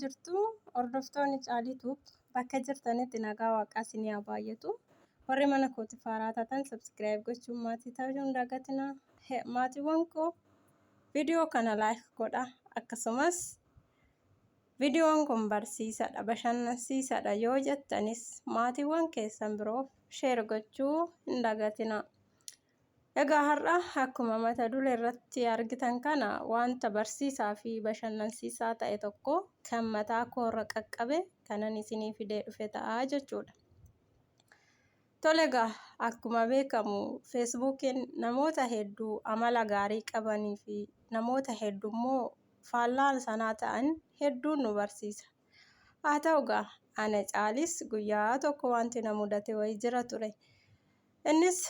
jirtu hordoftoonni Caalii Tube bakka jirtanitti nagaa waaqaa isinii haa baay'atu. Warri mana kootiif haaraa taatan subscribe gochuun maatii ta'uu hin dagatinaa. Maatiiwwan koo viidiyoo kana like godha. Akkasumas viidiyoon kun barsiisadha, bashannansiisadha yoo jettanis maatiiwwan keessan biroof share gochuu hin dagatinaa. Egaa har'a akkuma mata duree irratti argitan kana wanta barsiisaa fi bashannansiisaa ta'e tokko kan mataa koorra qaqqabe kanan isinii fidee dhufe ta'a jechuudha. Tole egaa akkuma beekamu feesbuukiin namoota hedduu amala gaarii qabanii fi namoota hedduu immoo faallaa sanaa ta'an hedduun nu barsiisa. Haa ta'u egaa ana Caalis guyyaa tokko wanti na mudate wayii jira ture. Innis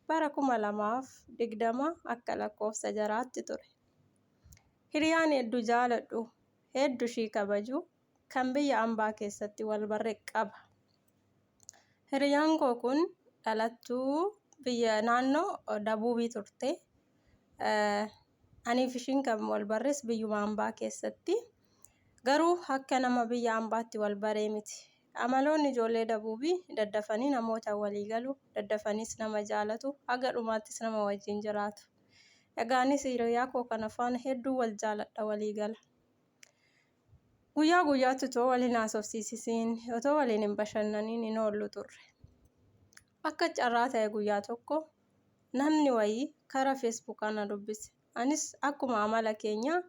bara 2020 akka lakkoofsa jaraatti ture. Hiriyaan heddu jaaladhu, heddu ishii kabaju, kan biyya ambaa keessatti wal barre qaba. Hiriyaan koo kun dhalattuu biyya naannoo Dabuubii turte. Aniif ishiin kan wal barres biyyuma ambaa keessatti. Garuu akka nama biyya ambaatti wal baree miti. Amaloonni ijoollee Dabuubii daddafanii namootaan walii galu, daddafaniis nama jaalatu, haga dhumaattis nama wajjin jiraatu. Egaa anis hiriyaa koo kana faana hedduu wal jaaladha walii gala. Guyyaa guyyaatti otoo wal hin haasofsiisisiin, otoo waliin hin bashannaniin hin oollu turre. Akka carraa ta'e guyyaa tokko namni wayii karaa Feesbuukaa na dubbise. Anis akkuma amala keenyaa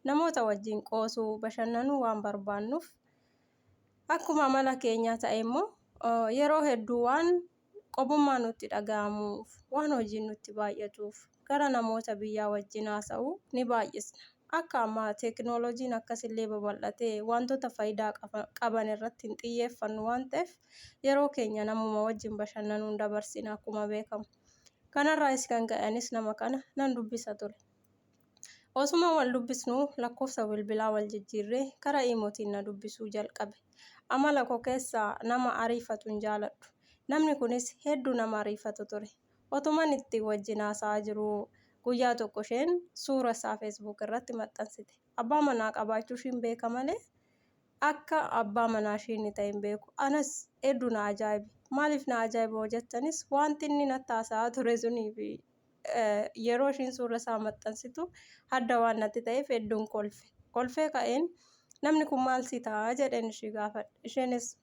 namoota wajjin qoosuu, bashannanuu waan barbaannuuf akkuma amala keenyaa ta'e immoo yeroo hedduu waan qobummaa nutti dhaga'amuuf, waan hojiin nutti baay'atuuf gara namoota biyyaa wajjin haasa'uu ni baay'isna. Akka ammaa teekinooloojiin akkasillee babal'atee wantoota faayidaa qaban irratti hin xiyyeeffannu waan ta'eef yeroo keenya namuma wajjin bashannanuun dabarsina akkuma beekamu. Kanarraayis kan ka'e anis nama kana nan dubbisa ture. Osuma wal dubbisnuu lakkoofsa bilbilaa wal jijjiirree karaa iimootiin na dubbisuu jalqabe. Amala koo keessaa nama ariifatu hin jaaladhu. Namni kunis hedduu nama ariifatu ture. Otuman itti wajjin haasa'aa jiruu guyyaa tokko isheen suura isaa Facebook irratti maxxansite. Abbaa manaa qabaachuu ishiin beeka malee akka abbaa manaa ishii inni ta'e hin beeku. Anas hedduu na ajaa'ibe. Maaliif na ajaa'ibe hoo jettanis wanti inni natti haasa'aa ture sunii fi yeroo ishiin suura isaa maxxansitu adda waan natti ta'eef hedduun kolfe. Kolfee ka'een namni kun maal si ta'a jedheen ishii gaafadhe. Isheenis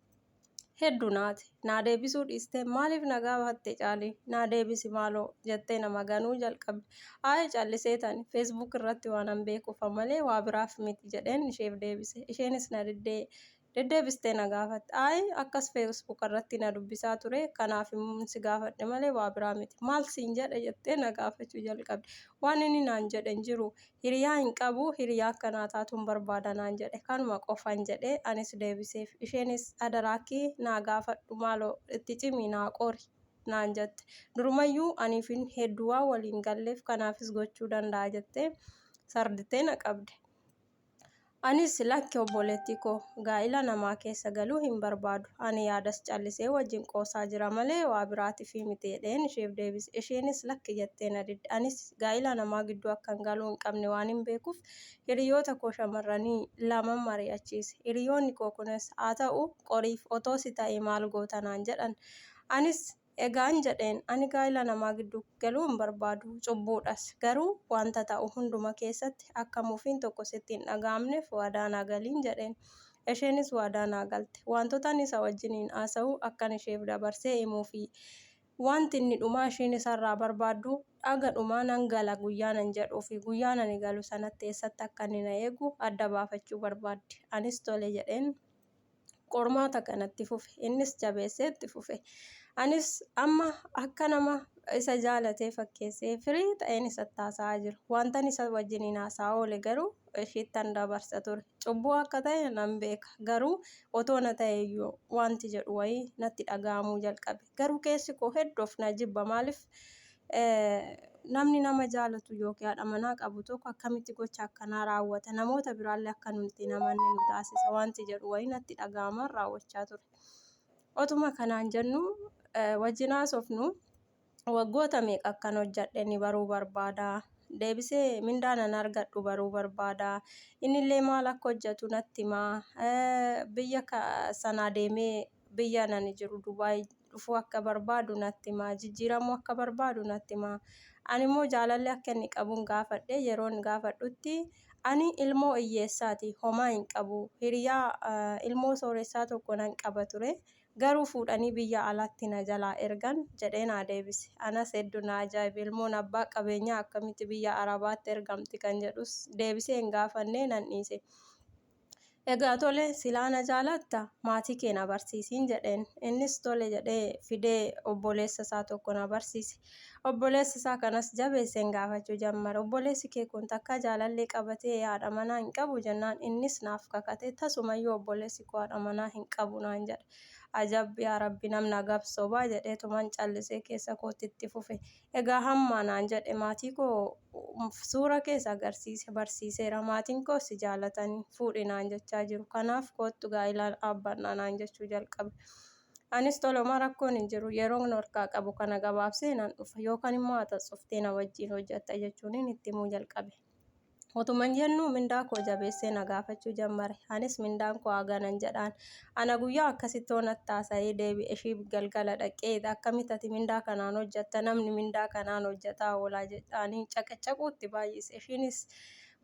Heddu naate. Naa deebisuu dhiistee maaliif na gaafatte Caalii? Naa deebisi maaloo jettee na maganuu jalqabde. Ayi calliseetani Facebook irratti waanan beekuufa malee waa biraaf miti jedheen isheef deebise. Isheenis na diddee deddeebistee na gaafatte. Ayi akkas Facebook irratti na dubbisaa ture kanaafin si gaafadhe malee waa biraa miti. Maal siin jedhe jettee na gaafachuu jalqabde. Waan inni naan jedhe hin jiru. Hiriyaa hin qabu, hiriyaa akka naa taatun barbaada naan jedhe. Kanuma qofan jedhe anis deebiseef. Isheenis adaraakee naa gaafadhu maaloo itti cimii naa qori naan jette. Durumayyuu aniif inni hedduu waan walii hin galleef kanaafis gochuu danda'a jettee sardittee na qabde. Anis lakki obboleettii koo gaa'ila namaa keessa galuu hin barbaadu. Ani yaadas callisee wajjin qoosaa jira malee waa biraatifii miti jedheen isheef deebise. Isheenis lakki jettee na didde. Anis gaa'ila namaa gidduu akkan galuu hin qabne waanin beekuuf hiriyoota koo shamarranii laman mari'achiise. Hiriyoonni koo kunis haa ta'u qoriif otoo si ta'ee maal goota naan jedhan. Anis Egaan jedheen, ani gaa'ila namaa gidduu galuu hin barbaadu, cubbuudhas. Garuu wanta ta'u hunduma keessatti akka mufiin tokko sitti hin dhaga'amneef waadaa naa galiin jedheen. Isheenis waadaa naa galte. Wantotan isa wajjiniin haasa'u akkan isheef dabarsee himuufi wanti inni dhumaa ishiin isarraa barbaaddu haga dhumaa nan gala guyyaan an jedhuufi guyyaan ani galu sanatti eessatti akka inni na eegu adda baafachuu barbaaddi. Anis tole jedheen. Qormaata kana itti fufe. Innis jabeessee itti fufe. Anis amma akka nama isa jaalatee fakkeessee firii ta'een isatti haasa'aa jira. Wantan isa wajjiniin haasa'aa oole garuu ishiittan dabarsa ture. Cubbuu akka ta'e nan beeka. Garuu otoo na ta'e iyyuu wanti jedhu wayii natti dhaga'amuu jalqabe. Garuu keessi koo hedduu of na jibba. Maaliif namni nama jaalatu yookiin haadha manaa qabu tokko akkamitti gocha akkanaa raawwata? Namoota biraallee akka nuti hin amanne nu taasisa wanti jedhu wayii natti dhaga'amaan raawwachaa ture. Otuma kanaan jennu wajjin haasofnu waggoota meeqa akkan hojjedhe ni baruu barbaada. Deebisee mindaa nan argadhu baruu barbaada. Innillee maal akka hojjetu natti himaa. Biyya sanaa deemee biyya ani jiru Dubaay dhufuu akka barbaadu natti himaa. Jijjiiramuu akka barbaadu natti himaa. Ani immoo jaalallee akka inni qabun gaafadhe. Yeroon gaafadhutti ani ilmoo hiyyeessaati homaa hin qabu. Hiriyaa ilmoo sooressaa tokko nan qaba ture. Garuu fuudhanii biyya alaatti na jalaa ergan jedhee naa deebise. Anas heddu na ajaa'ibe. Ilmoon abbaa qabeenyaa akkamitti biyya Arabaatti ergamti kan jedhus deebisee hin gaafanne nan dhiise. Egaa tole silaa na jaalatta? Maatii kee na barsiisiin jedheen. Innis tole jedhee fidee obboleessa isaa tokko na barsiise. Obboleessa isaa kanas jabeesseen gaafachuu jammare. Obboleessi kee kun takkaa jaalallee qabatee haadha manaa hin qabu jennaan innis naaf kakatee tasumayyuu obboleessi koo haadha manaa hin qabu naan jedhe. Ajab yaa Rabbi namni hagam sobaa jedheetuman callisee keessa kootti itti fufe. Egaa hamma naan jedhe maatii koo suura kees agarsiise barsiiseera. Maatiin koos si jaalatanii fuudhi naan jechaa jiru. Kanaaf koottu gaa'ila dhaabbannaa naan jechuu jalqabe. Anis tole homaa rakkoon hin jiru yeroon harkaa qabu kana gabaabsee nan dhufa yookaan immoo haxaxuftee na wajjin hojjetta jechuunin itti himuu jalqabe. Otuman jennuu mindaa koo jabeessee na gaafachuu jammare. Anis mindaan koo haganan jedhaan. Ana guyyaa akkasitti hoo natti haasa'ee deebi'e ishii galgala dhaqee akkamitti ati mindaa kanaan hojjatta namni mindaa kanaan hojjataa oolaa jedhaanii caqacaquutti baay'ise. Ishiinis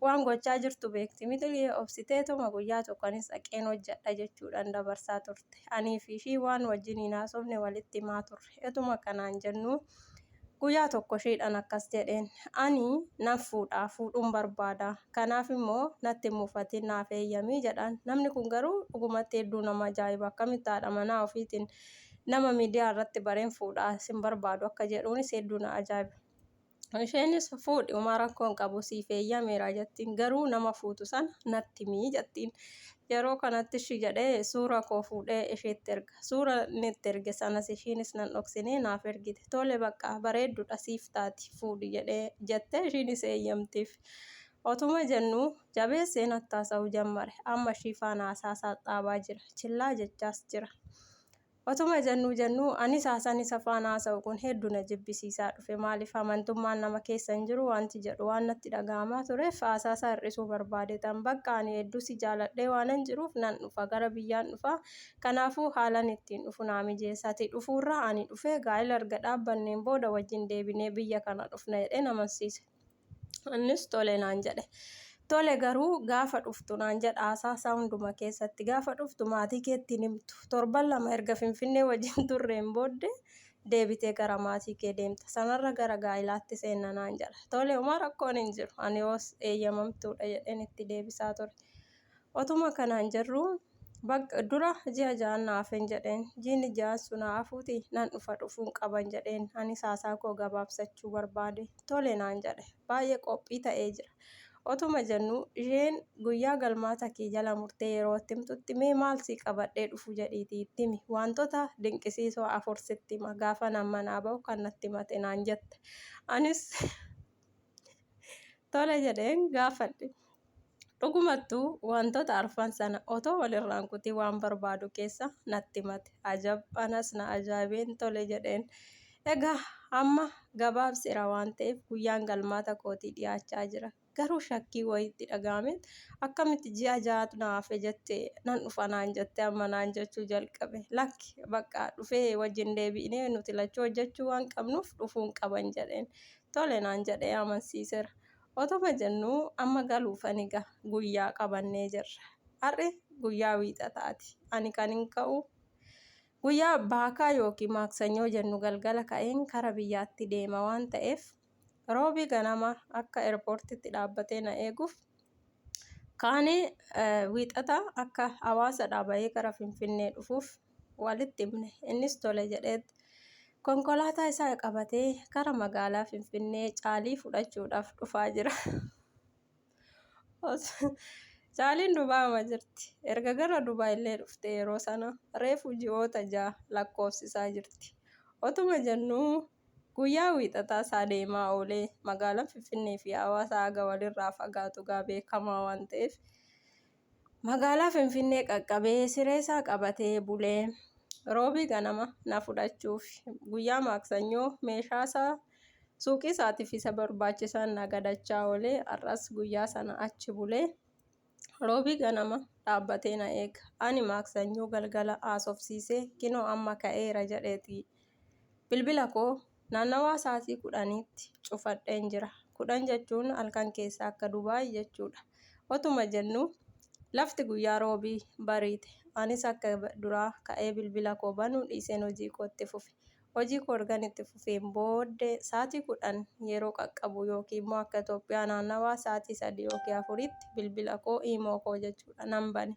waan gochaa jirtu beekti miti obsiteetuma guyyaa tokko anis dhaqeen hojjadha jechuudhaan dabarsaa turte. Anii fi ishii waan wajjin hin haasofne walitti himaa turre. Etuma kanaan jennuu Guyyaa tokko isheedhaan akkas jedheen, Ani nan fuudha, fuudhuun barbaada. Kanaaf immoo natti hin mufatin, naaf eeyyami jedhaan. Namni kun garuu dhugumatti hedduu nama ajaa'iba. Akkamitti haadha manaa ofiitiin nama miidiyaa irratti bareen fuudha, sin barbaadu akka jedhuunis hedduu na ajaa'iba. Isheenis fuudhi homaa rakkoo hin qabu siif eeyyameera jettiin. Garuu nama fuutu sana natti himi jettiin. Yeroo kanatti ishi jedhee suura koo fuudhee isheetti erga. Suura inni itti erge sanas ishiinis nan dhoksinee naaf ergite. Tole baqqaa bareeddudha siif taati fuudhi jedhee jettee ishiinis eeyyamtiif. Otuma jennuu jabeessee natti haasa'uu jammare. Amma ishii faana haasaa dhaabaa jira. Chillaa jechaas jira. Otuma jennuu jennuu anis haasaan isa faana haasa'u kun heddu na jibbisiisaa dhufe. Maaliif amantummaan nama keessa hin jiru wanti jedhu waan natti dhaga'amaa tureef haasaa isaa hir'isuu barbaadeetan. Bakka ani hedduu si jaaladhee waanan jiruuf nan dhufa gara biyyaan dhufa. Kanaafuu haalan ittiin dhufu naa mijeessa. Ati dhufuurra ani dhufee gaa'ila erga dhaabbanneen booda wajjin deebinee biyya kana dhufna jedheen amansiise. Innis tole naan jedhe. Tole garuu gaafa dhuftu naan jedha haasaa isaa hunduma keessatti gaafa dhuftu maatii keetti hin himtu. Torban lama erga Finfinnee wajjin turreen booddee deebitee gara maatii kee deemta. Sanarra gara gaa'ilaatti seenna naan jedha. Tole homaa rakkoon hin jiru. Ani yoos eeyyamamtuudha jedheen itti deebisaa ture. Otuma kanaan jirruu bakka dura ji'a ja'an na hafen jedheen. Jiini ja'an sun haa hafuuti nan dhufa dhufuun qaban jedheen. Anis haasaa koo gabaabsachuu barbaade. Tole naan jedhe. Baay'ee qophii ta'ee jira. Otuma jennuu isheen guyyaa galmaata kee jala murtee yeroo itti himtutti mee maal sii qabadhee dhufu jedhiitii itti himi. Waantota dinqisiisoo afur sitti hima gaafan an manaa ba'u kan natti himate naan jette. Anis tole jedheen gaafadhe. Dhugumattuu wantoota arfan sana otoo walirraa hin kutin waan barbaadu keessa natti himate. Ajab! Anas na ajaa'ibeen tole jedheen. Egaa amma gabaabseera waan ta'eef guyyaan galmaata kootii dhiyaachaa jira. Garuu shakkii wayiitti dhaga'ameet akkamitti ji'a ja'atu na hafe jette nan dhufa naan jette amma naan jechuu jalqabe. Lakki bakka dhufee wajjin deebi'inee nuti lachuu hojjechuu waan qabnuuf dhufuun qaban jedheen. Tole naan jedhee amansiiseera. Otuma jennuu amma galuufan egaa guyyaa qabannee jirra. Har'i guyyaa wiixataati. Ani kanin ka'u guyyaa baakaa yookiin maaksanyoo jennu galgala ka'een kara biyyaatti deema waan ta'eef roobii ganama akka eerpoortitti dhaabbatee na eeguuf kaanee wiixata akka hawaasadhaa bahee gara Finfinnee dhufuuf walitti himne. Innis tole jedheet konkolaataa isaa qabatee kara magaalaa Finfinnee Caalii fudhachuudhaaf dhufaa jira. Caaliin Dubaayuma jirti. Erga gara Dubaay illee dhuftee yeroo sana reefu ji'oota ja'a lakkoofsisaa jirti. Otuma jennuu guyyaa wiixataa isaa deemaa oolee magaalaan Finfinnee fi Hawaasa haga walirraa fagaatu gaa beekamaa waan ta'eef Magaalaa Finfinnee qaqqabee sireesaa qabatee bulee Roobii ganama na fudhachuuf guyyaa Maaksanyoo meeshaasaa Suuqii isaatiif isa barbaachisan nagadachaa oolee har'as guyyaa sana achi bulee Roobii ganama dhaabbatee na eega. Ani Maaksanyoo galgala haasofsiisee kinoo amma ka'eera jedheeti. Bilbila koo naannawaa sa'aatii 10tti cufadheen jira. 10 jechuun halkan keessa akka Dubaay jechuudha. Otuma jennuu lafti guyyaa Roobii bariite. Anis akka duraa ka'ee bilbila koo banuu dhiiseen hojii koo itti fufe. Hojii koo ergan itti fufeen booddee sa'aatii 10 yeroo qaqqabu yookiin immoo akka Itoophiyaa naannawaa sa'aatii 3 yookiin 4tti bilbila koo iimoo koo jechuudha nan bane.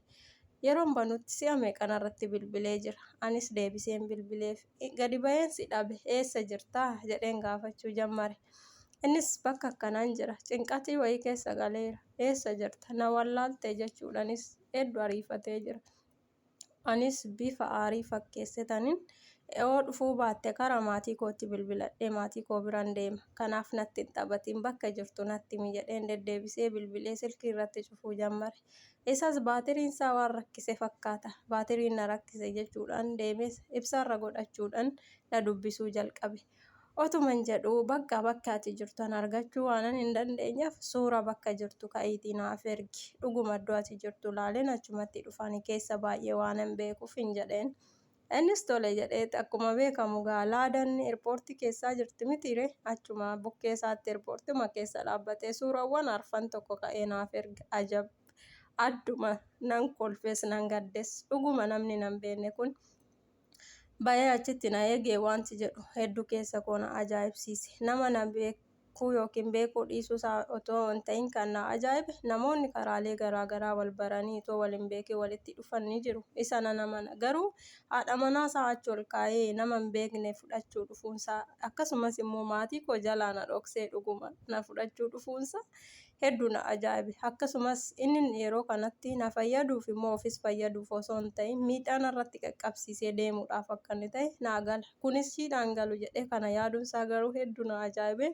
Yeroon banutti si'a meeqa narratti bilbilee jira. Anis deebiseen bilbileef. Gadi baheen si dhabe eessa jirta? jedheen gaafachuu jammare. Innis bakka akkanaan jira. Cinqatii wayii keessa galeera. Eessa jirta? Na wallaalte jechuudhanis heddu ariifatee jira. Anis bifa aarii fakkeessetanin yoo dhufuu baatte kara maatii kootti bilbiladhee maatii koo biran deema. Kanaaf natti hin taphatin bakka jirtu natti himi jedheen deddeebisee bilbilee silkii irratti cufuu jammare. Isas baatiriin isaa waan rakkise fakkaata. Baatiriin na rakkise jechuudhaan deemees ibsaarra godhachuudhan na dubbisuu jalqabe. Otuman jedhuu bakka bakka ati jirtu ana argachuu waanan hin dandeenyeef suura bakka jirtu ka'iitii naaf ergi. Dhuguma iddoo ati jirtu ilaaleen achumatti dhufa ani keessa baay'ee waanan beekuufin jedheen. Innis tole jedheet akkuma beekamu gaa laadan eerpoortii keessaa jirti mitiiree achuma bukkee isaatti eerpoortiuma keessa dhaabbatee suurawwan arfan tokko ka'ee naaf erge. Ajab! Adduma nan kolfes nan gaddes. Dhuguma namni nan beekne kun Ba'ee achitti na eegee wanti jedhu heddu keessa koo na ajaa'ibsiise. Nama na beekuu ykn beekuu dhiisuu isaa otoo hin ta'in kan na ajaa'ibe namoonni karaalee garaa garaa wal baranii itoo wal hin beekin walitti dhufan ni jiru. Isa nan amana. Garuu haadha manaa isaa achi ol kaa'ee nama hin beekne fudhachuu dhufuunsaa akkasumas immoo maatii koo jalaa na dhoksee dhuguma na fudhachuu dhufuunsaa heddu na ajaa'ibe. Akkasumas inni yeroo kanatti na fayyaduuf immoo ofis fayyaduuf osoo hin ta'in miidhaa narratti qaqqabsiisee deemuudhaaf akka inni ta'e naa gala. Kunis ishiidhaan galu jedhee kana yaaduun isaa garuu heddu na ajaa'ibe.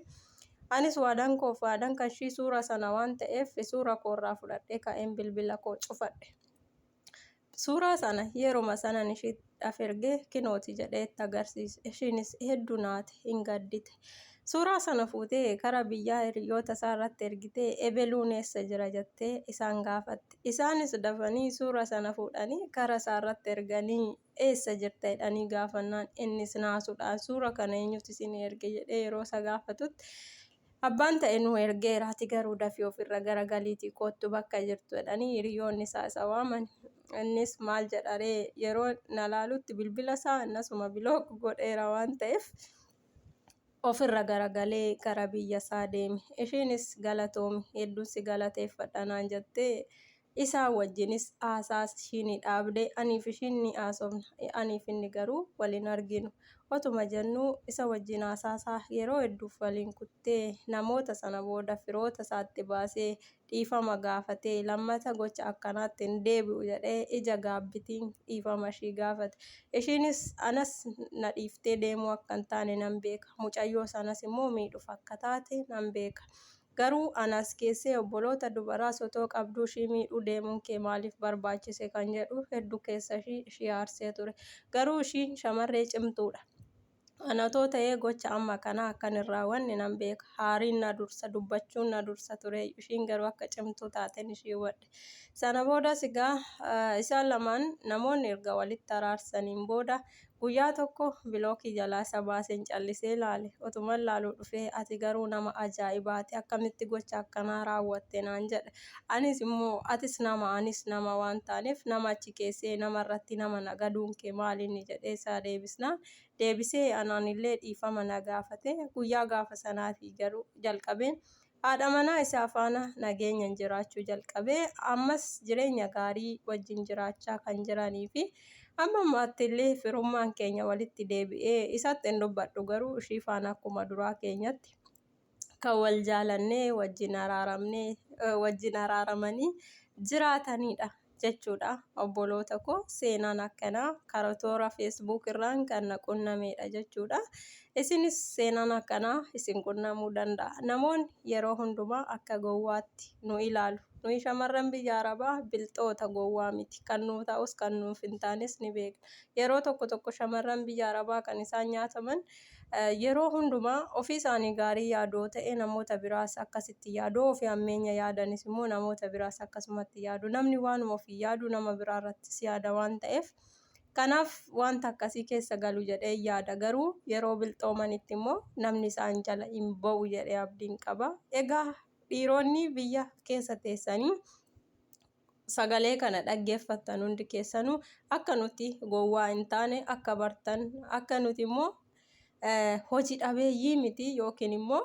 Anis waadaan koof waadaan kan ishii suura sana waan ta'eef suura koo irraa fudhadhee ka'een bilbila koo cufadhe. Suuraa sana yeruma sanan ishiidhaaf ergee kinooti jedhee itti agarsiise. Ishiinis heddu naate, hin gaddite. Suuraa sana fuutee kara biyyaa hiriyyoota isaa irratti ergitee ebeluun eessa jira jettee isaan gaafatte. Isaanis dafanii suura sana fuudhanii kara isaa irratti erganii eessa jirta jedhanii gaafannaan innis naasuudhaan suura kana eenyutu isinii erge jedhee yeroo isa gaafatutti Abbaan ta'e nu ergeera, ati garuu dafii of irra garagaliitii koottu bakka jirtu jedhanii hiriyoonni isaa isa waaman. Innis maal jedha ree yeroo na laalutti bilbila isaa innasuma bilook godheera waan ta'eef ofirra garagalee gara biyya isaa deeme. Ishiinis galatoomi hedduun si galateeffadha naan jettee Isaan wajjinis haasaa ishii ni dhaabde. Aniif ishiin ni haasofna. Aniif inni garuu wal hin arginu. Otuma jennuu isa wajjin haasaasaa yeroo hedduuf waliin kuttee namoota sana booda firoota isaatti baasee dhiifama gaafatee lammata gocha akkanaatti hin deebi'u jedhee ija gaabbitiin dhiifama ishii gaafate. Ishiinis anas na dhiiftee deemuu akka hin taane nan beeka. Mucayyoo sanas immoo miidhuuf akka taate nan beeka. Garuu ana as keessee obboloota dubaraas otoo qabduu ishii miidhuu deemuun kee maaliif barbaachise kan jedhu heddu keessa ishii ishii aarsee ture. Garuu ishiin shamarree cimtuudha. Ana otoo ta'ee gocha amma kanaa akkan hin raawwanne nan beeka. Haariin na dursa, dubbachuun na dursa tureeyyu. Ishiin garuu akka cimtuu taaten ishii hubadhe. Sana boodas egaa isaan lamaan namoonni erga walitti araarsaniin booda guyyaa tokko bilookii jalaa isa baaseen callisee ilaale. Otuman laaluu dhufee ati garuu nama ajaa'ibaati akkamitti gocha akkanaa raawwatte naan jedhe. Anis immoo atis nama anis nama waan taaneef nama achi keessee nama irratti nama nagaduun kee maalinni jedhee isaa deebisnaan deebisee anaanillee dhiifama na gaafate. Guyyaa gaafa sanaatii garuu jalqabeen Haadha manaa isaa faana nageenyan jiraachuu jalqabe. Ammas jireenya gaarii wajjin jiraachaa kan jiranii fi hamma ammaatti illee firummaan keenya walitti deebi'ee isatti hin dubbadhu garuu ishii faana akkuma duraa keenyatti kan wal jaalannee wajjin araaramnee wajjin araaramanii jiraatanidha. jechuudha obboloota koo seenaan akkanaa kara toora facebook irraan kan na qunnameedha jechuudha isinis seenaan akkanaa isin qunnamuu danda'a namoonni yeroo hundumaa akka gowwaatti nu ilaalu Nuyi shamarran biyya Arabaa bilxoota gowwaa miti. Kan nuu ta'us kan nuuf hin taanes ni beekna. Yeroo tokko tokko shamarran biyya Arabaa kan isaan nyaataman yeroo hundumaa ofii isaanii gaarii yaadu yoo ta'e namoota biraas akkasitti yaadu. Yoo ofii hammeenya yaadanis immoo namoota biraas akkasumatti yaadu. Namni waanuma ofii yaadu nama biraa irrattis yaada waan ta'eef kanaaf wanta akkasii keessa galu jedhee yaada. Garuu yeroo bilxoomanitti immoo namni isaan jala hin ba'u jedhee abdiin qaba. Egaa dhiironni biyya keessa teessanii sagalee kana dhaggeeffattan hundi keessanuu akka nuti gowwaa hin taane akka bartan akka nuti immoo hojii dhabeeyyii miti yookiin immoo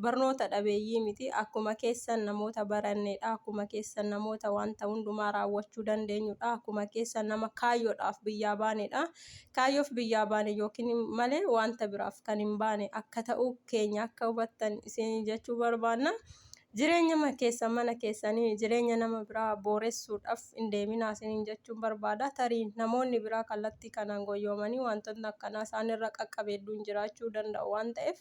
barnoota dhabeeyyii miti akkuma keessan namoota baranneedha akkuma keessan namoota wanta hundumaa raawwachuu dandeenyudha akkuma keessan nama kaayyoodhaaf biyyaa baanedha kaayyoof biyyaa baane yookiin malee wanta biraaf kan hin baane akka ta'uu keenya akka hubattan isin jechuu barbaanna. Jireenya keessan mana keessanii jireenya nama biraa booressuudhaaf hin deeminaa isiniin jechuun barbaada. Tarii namoonni biraa kallattii kanaan goyyoomanii wantoonni akkanaa isaanirra qaqqabe hedduun jiraachuu danda'u waan ta'eef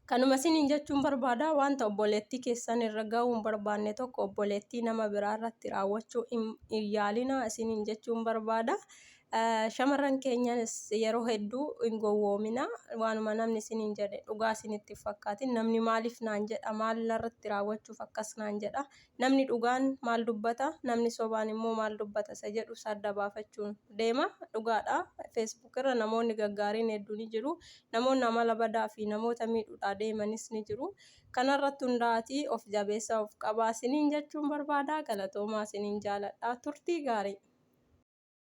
kanuma isiniin jechuun barbaada. Wanta obboleettii keessan irra ga'uu hin barbaanne tokko obboleettii nama biraa irratti raawwachuu hin yaalinaa isiniin jechuun barbaada. Shamarran keenyas yeroo hedduu hin gowwoomina. Waanuma namni isiniin jedhe dhugaa isinitti hin fakkaatin. Namni maaliif naan jedha? Maal narratti raawwachuuf akkas naan jedha? Namni dhugaan maal dubbata? Namni sobaan immoo maal dubbata? Isa jedhus adda baafachuun deema. Dhugaadha. Facebook irra namoonni gaggaariin hedduu ni jiru. Namoonni amala badaa fi namoota miidhuudhaa deemanis ni jiru. Kanarratti hundaa'atii of jabeessaa of qabaa isiniin jechuun barbaada. Galatoomaa isiniin jaaladha. Turtii gaarii.